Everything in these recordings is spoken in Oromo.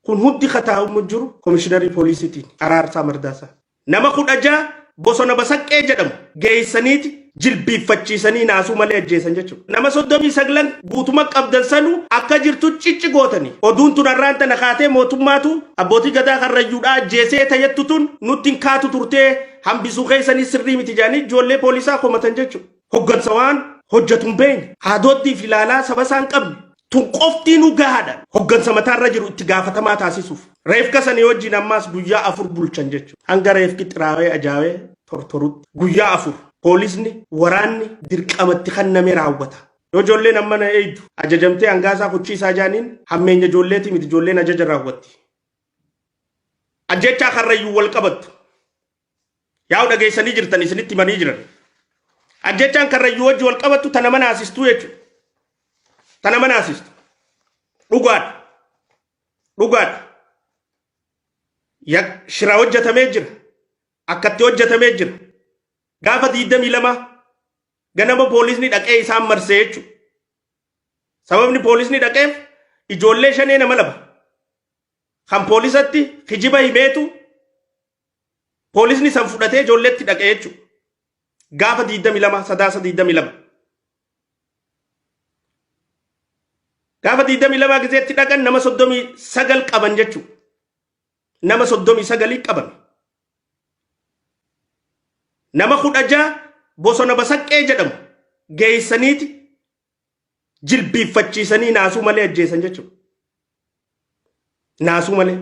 Kun hundi kataa'umu jiru komishiinarii poolisiitiin Araarsaa Mardaasaa. Nama 16 bosona Basaqqee jedhamu geessaniiti jilbiiffachiisanii naasuu malee ajjeesan jechuudha. Nama 39 guutuma qabdan sanuu akka jirtu cicci gootanii. Oduun tun har'aan tana kaatee mootummaatu abbootii gadaa karrayyuudhaa ajjeesee tayyattu tun nutti hin kaatu turtee hambisuu keessanii sirrii miti jedhanii ijoollee poolisaa komatan jechuudha. Hoggansa waan hojjetu hin beekne, haadooddii fi ilaalaa saba isaa hin qabne. Tun qoftii nu gahaadha. Hoggansa mataarra jiru itti gaafatamaa taasisuuf. Reefka sanii wajjin ammaas guyyaa 4 bulchan jechuudha. Hanga reefki xiraawee ajaawee tortorutti guyyaa 4 poolisni waraanni dirqamatti kenname raawwata. Yoo ijoolleen amma na eeydu ajajamtee hangaasaa kuchiisaa jaaniin hammeenya ijoolleetii miti, ijoolleen ajaja raawwatti. Ajjechaa karrayyuu wal qabattu. Yaa'u dhageessanii jirtan, isinitti himanii jiran. Ajjechaan karrayyuu wajji wal qabattu tana mana haasistuu jechuudha. Tana mana haasistu. Dhugaadha. Dhugaadha. Shira hojjetamee jira. Akkatti hojjetamee jira. Gaafa 22 ganama poolisni dhaqee isaan marsee jechuudha. Sababni poolisni dhaqeef ijoollee shanee nama lama kan poolisatti kijiba himeetu poolisni san fudhatee ijoolleetti dhaqee jechuudha. Gaafa 22, Sadaasa 22. Gaafa 22 gizeetti dhaqan nama 39 qaban jechuudha. Nama 39 qaban. Nama 16 bosona Basaqqee jedhamu geessaniiti jilbiiffachiisanii naasuu malee ajjeesan jechuudha. Naasuu malee.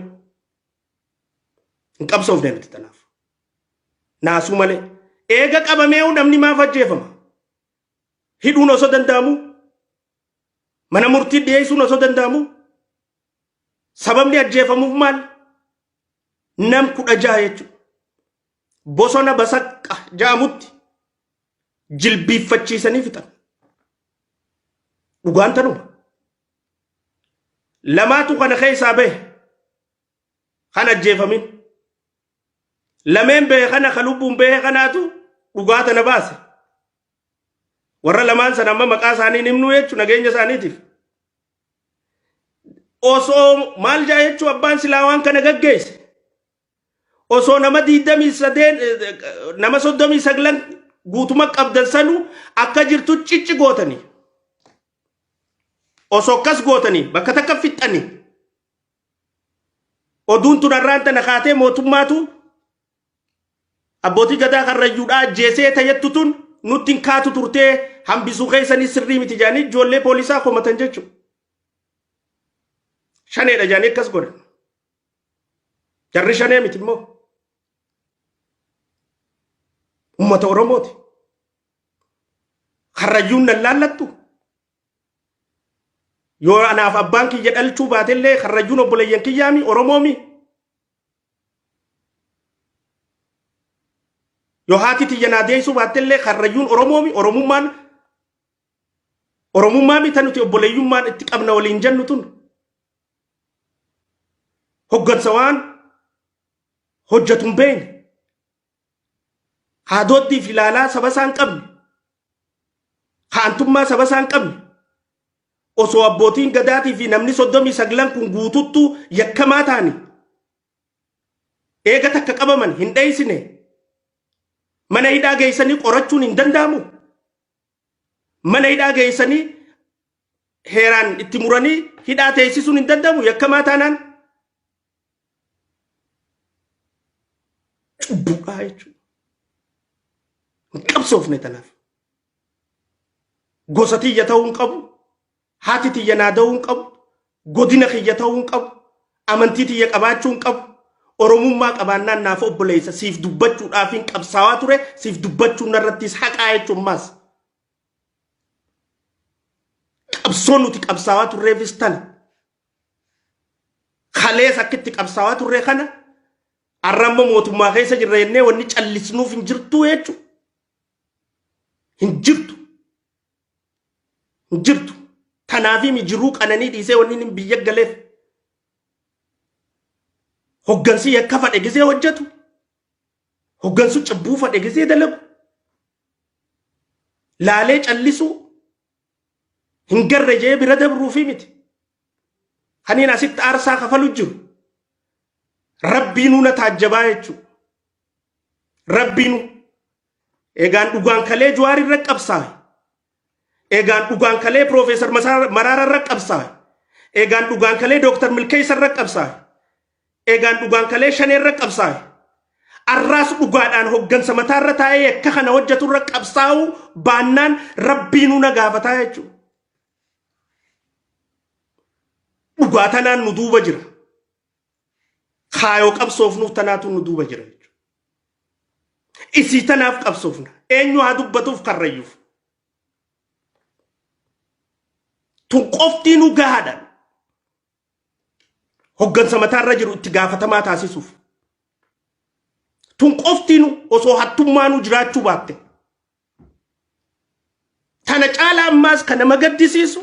Hin qabsoofne nuti tanaaf. Naasuu malee. Eega qabamee'uu namni maaf ajjeefama? Hidhuun osoo danda'amu? Mana murtii dhiyeessuun osoo danda'amu? Sababni ajjeefamuuf maal? Nam 16 jechuudha. Bosona Basaqqa ja'amutti jilbiiffachiisanii fixan. Dhugaan tanuma. Lamaatu kana keessaa bahe. Kan ajjeefamin. Lameen bahe kana ka lubbuun bahe kanaatu dhugaa tana baase. Warra lamaan sana amma maqaa isaanii hin himnu jechuun nageenya isaaniitiif. Osoo maal jaa jechuun abbaan silaa waan kana gaggeesse. Osoo nama 23, nama 39 guutuma qabdan sanuu akka jirtu cicci gootanii. Osoo akkas gootanii bakka takka fixxanii. Oduun tun har'aan tana kaatee mootummaatu abbootii gadaa karrayyuudhaa ajjeesee tayyattu tun nutti hin kaatu turtee hambisuu keessanii sirrii miti jedhanii ijoollee poolisaa komatan jechuudha. Shaneedha jedhanii akkas godhan. Jarri shanee miti immoo. Uummata Oromooti. Karrayyuun nan laallattu. Yoo anaaf abbaan kiyya dhalchuu baatellee karrayyuun obboleeyyan kiyyaami Oromoomi. Yoo haati tiyya naa deessuu baattellee karrayyuun Oromoomi. Oromummaan Oromummaa mita nuti obboleeyyummaan itti qabna waliin jennu tun. Hoggansa waan hojjetu hin beekne. Haadooddii fi ilaalaa saba isaa hin qabne. Haantummaa saba isaa hin qabne. Osoo abbootiin gadaatii fi namni 39 kun guututtuu yakkamaa ta'ani. Eega takka qabaman hin dheeysine. Mana hidhaa geessanii qorachuun hin danda'amu. Mana hidhaa geessanii heeraan itti muranii hidhaa teessisuun hin danda'amu yakkamaa taanaan. Cubbuudhaa jechuudha. Hin qabsoofne tanaaf. Gosa tiyya ta'uu hin qabu. Haati tiyya naa da'uu hin qabu. Godina kiyya ta'uu hin qabu. Amantii tiyya qabaachuu hin qabu. Oromummaa qabaannaan naaf obboleessa siif dubbachuudhaaf hin qabsaawaa ture, siif dubbachuun narrattis haqaa jechuun maas. Qabsoo nuti qabsaawaa turreefis tana. Kalees akkitti qabsaawaa turre kana har'a immoo mootummaa keessa jirra jennee wanni callisnuuf hin jirtu jechuudha. Hin jirtu. Hin jirtu. Kanaaf jiruu qananii dhiisee wanni inni biyya galeef. Hoggansi yakka fadhe gisee hojjetu. Hoggansu cubbuu fadhe gisee dalagu. Laalee callisuu hin garre jee bira dabruufi miti. Kaniin asitti aarsaa kafalu jiru. Rabbiinuu na taajjabaa jechuudha. Rabbiinuu. Egaan dhugaan kalee Jawaar irra qabsaa'e. Egaan dhugaan kalee Piroofeesar Maraara irra qabsaa'e. Egaan dhugaan kalee Dooktar Milkeessa irra qabsaa'e. Egaan dhugaan kalee Shanee irra qabsaa'e. Arraas dhugaadhaan hoggansa mataarra taa'ee yakka kana hojjetu irra qabsaa'uu baannaan Rabbiinuu na gaafataa jechuudha. Dhugaa tanaan nu duuba jira. Kaayoo qabsoofnuuf tanaatu nu duuba jira jechuudha. Isii tanaaf qabsoofna. Eenyu haa dubbatuuf karrayyuuf. Tun qoftii nu gahaadha. Hoggansa mataarra jiru itti gaafatamaa taasisuuf. Tun qoftiinu osoo hattummaanuu jiraachuu baatte. Tana caalaa ammaas kan nama gaddisiisu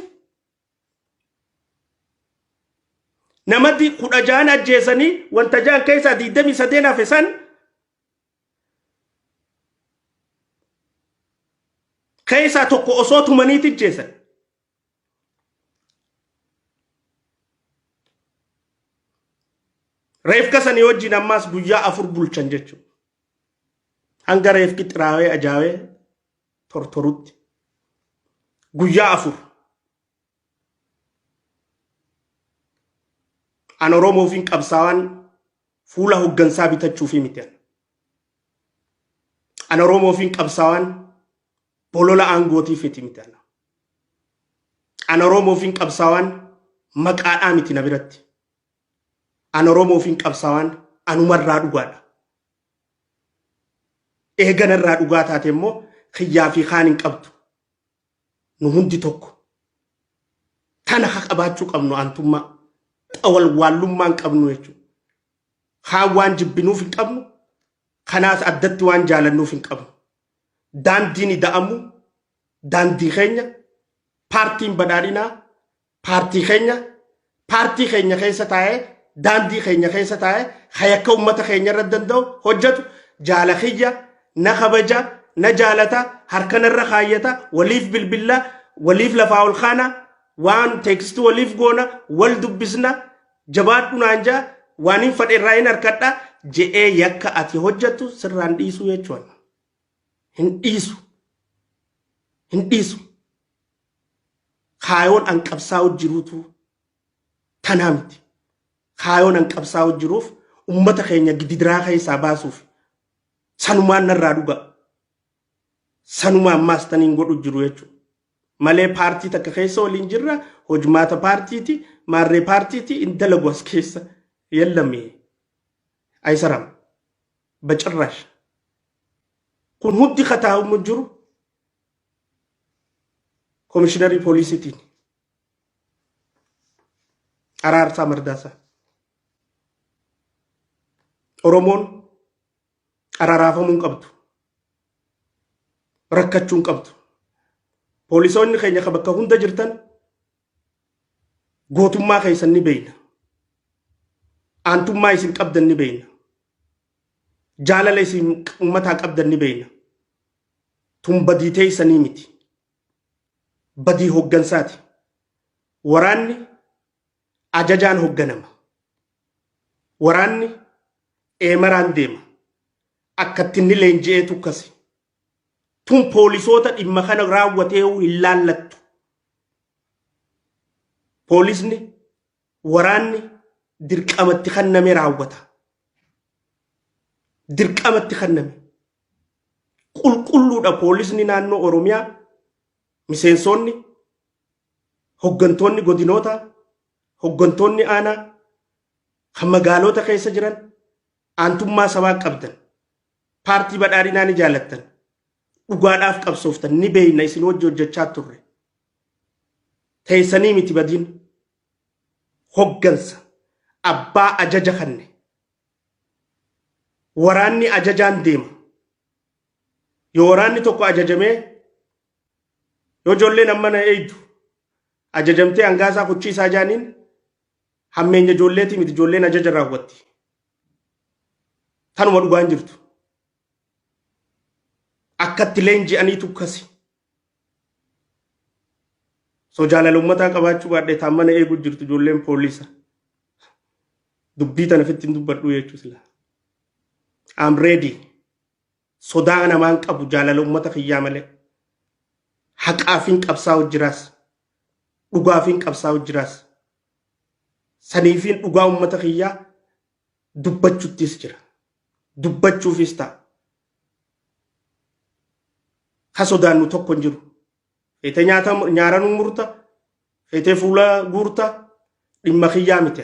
namatti 16 ajjeesanii wanta ja'an keessaa 23 hafe san keessaa tokko osoo tumaniiti ajjeesan. Reefka sanii wajjin ammaas guyyaa 4 bulchan jechuudha. Hanga reefki xiraawee ajaawee tortorutti. Guyyaa 4. An Oromoofiin qabsaawaan fuula hoggansaa bitachuufi miti. An Oromoofiin qabsaawaan bolola aangootiifiti miti. An Oromoofiin qabsaawaan maqaadhaa miti na biratti. An Oromoofiin qabsaawaan anumarraa dhugaadha. Eeganarraa dhugaa taate immoo kiyyaa fi kaan hin qabdu. Nu hundi tokko. Tana haa qabaachuu qabnu aantummaa. Xawalwaallummaa hin qabnu jechuudha. Kaan waan jibbinuuf hin qabnu. Kanaas addatti waan jaalannuuf hin qabnu. Daandiin ida'amu daandii keenya paartiin badhaadhinaa paartii keenya paartii keenya keessa taa'ee daandii keenya keessa taa'ee hayakka uummata keenya irra danda'u hojjetu jaala kiyya na kabaja na jaalata harka narra kaayyata waliif bilbilla waliif lafaa ol kaana waan teekstii waliif goona wal dubbisna jabaadhu naan jaa waan hin fadhe irraa hin harkadha je'ee yakka ati hojjettu sirraan dhiisuu jechuudha. Hin dhiisu. Hin dhiisu. Kaayoon an qabsaa'u jiruutu tanaa miti. Kaayoon an qabsaa'u jiruuf ummata keenya gidiraa keessaa baasuuf sanumaan narraa dhuga. Sanuma ammaas taniin godhu jiru jechuudha. Malee paartii takka keessa waliin jirra hojmaata paartiiti maarree paartiiti hin dalagu as keessa yellame ayisaram bacirrash kun hundi kataa'umu jiru komishiinarii poolisiitiin Araarsaa Mardaasaa. Oromoon araraafamuu hin qabdu. Rakkachuu hin qabdu. Poolisoonni keenya kan bakka hunda jirtan gootummaa keessan ni beekna. Aantummaa isin qabdan ni beekna. Jaalala isin uummataa qabdan ni beekna. Tun badii teessanii miti. Badii hoggansaati. Waraanni ajajaan hogganama. Waraanni eemaraan deema. Akkatti inni leenji'eetu akkasi. Tun poolisoota dhimma kana raawwatee hin laallattu. Poolisni waraanni dirqamatti kenname raawwata. Dirqamatti kenname. Qulqulluudha poolisni naannoo Oromiyaa miseensonni hoggantoonni godinoota hoggantoonni aanaa kan magaalota keessa jiran aantummaa sabaa qabdan paartii badhaadhinaa ni jaalattan dhugaadhaaf qabsooftan ni beeyna isin wajji hojjechaa turre teessanii miti badiin hoggansa abbaa ajaja kanne waraanni ajajaan deema yoo waraanni tokko ajajamee yoo ijoolleen amma na eeydu ajajamtee hangaasaa kuchiisaa jaaniin hammeenya ijoolleetii miti ijoolleen ajaja raawwatti. Tanuma dhugaan jirtu. Akkatti leenji'aniitu akkasi. So jaalala uummataa qabaachuu baadhee taan mana eeguu jirtu ijoolleen poolisa. Dubbii tana fitti hin dubbadhu jechuu sila. I'm ready. Sodaa namaan qabu jaalala uummata kiyyaa malee. Haqaafiin qabsaa'u jiraas. Dhugaafiin qabsaa'u jiraas. Saniifiin dhugaa uummata kiyyaa dubbachuttis jira. Dubbachuufis ta'a. Ka sodaannu tokko hin jiru. Feetee nyaata nyaara nu murta. Feetee fuula guurta. Dhimma kiyyaa miti.